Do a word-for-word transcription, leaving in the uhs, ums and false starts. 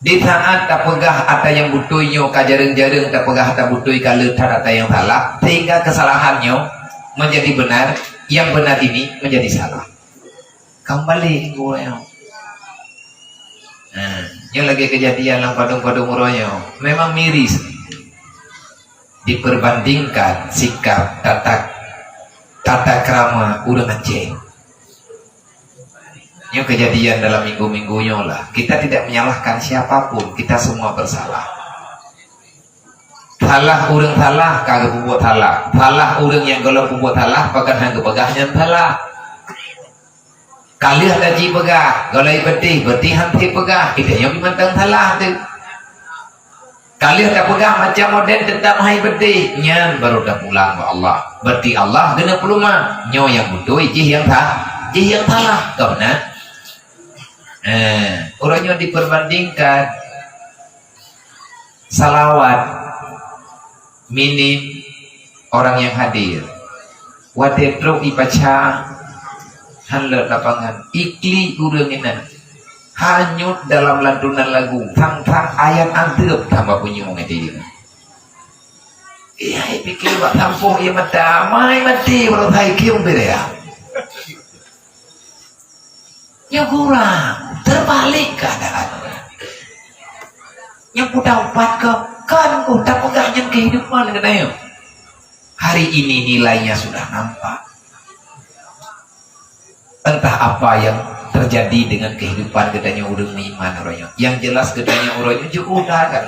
Di saat tapeugah ata nyang beutôi nyoe ka jareueng-jareueng, tapeugah ata beutôi ka le that ata nyang salah, sehingga kesalahan nyoe menjadi benar, yang benar ini menjadi salah. Kembali ke orang. Nah, nyoe lagi kejadian lam padum-padum uroe nyoe. Memang miris. Diperbandingkan sikap tata, tata krama ureueng Aceh. Nyoe kejadian dalam minggu-minggu nyoe lah. Kita tidak menyalahkan siapapun, kita semua bersalah. Salah ureueng salah ka geupeubuet salah. Salah ureueng nyang gohlom peubuet salah, pakon han geupeugah nyan salah. Ka lheueh taji peugah, gohlom beudeh, beudeh han teupeugah, kita nyoe mantong salah tu. Ka lheueh tapeugah macam model teutap hai beudeh, nyan baru tapulang bak Allah. Berarti Allah keuneuk peuluma, nyoe nyang beutôi, jih nyang sa-, jih nyang salah. Ka meunan? Eh, uroe nyoe diperbandingkan salawat minim orang nyang hadir. Watée trok ipaca han leuet lapangan, ikli ureueng inan hanyut dalam lantunan lagu, thang-thang ayat adeueb hamba punyueng ngon diri. Iya, ipike bak sampôh ié mata, mai maté baru sai kium bidaya. Nyoe kurang, terbalik keadaan. Nyoe kudapat ke, kan kudapat peugah nyan kehidupan geutanyoe. Hari ini nilainya sudah nampak. Entah apa yang terjadi dengan kehidupan geutanyoe ureueng meuiman uroe nyoe. Yang jelas geutanyoe uroe nyoe jeuet udah kan.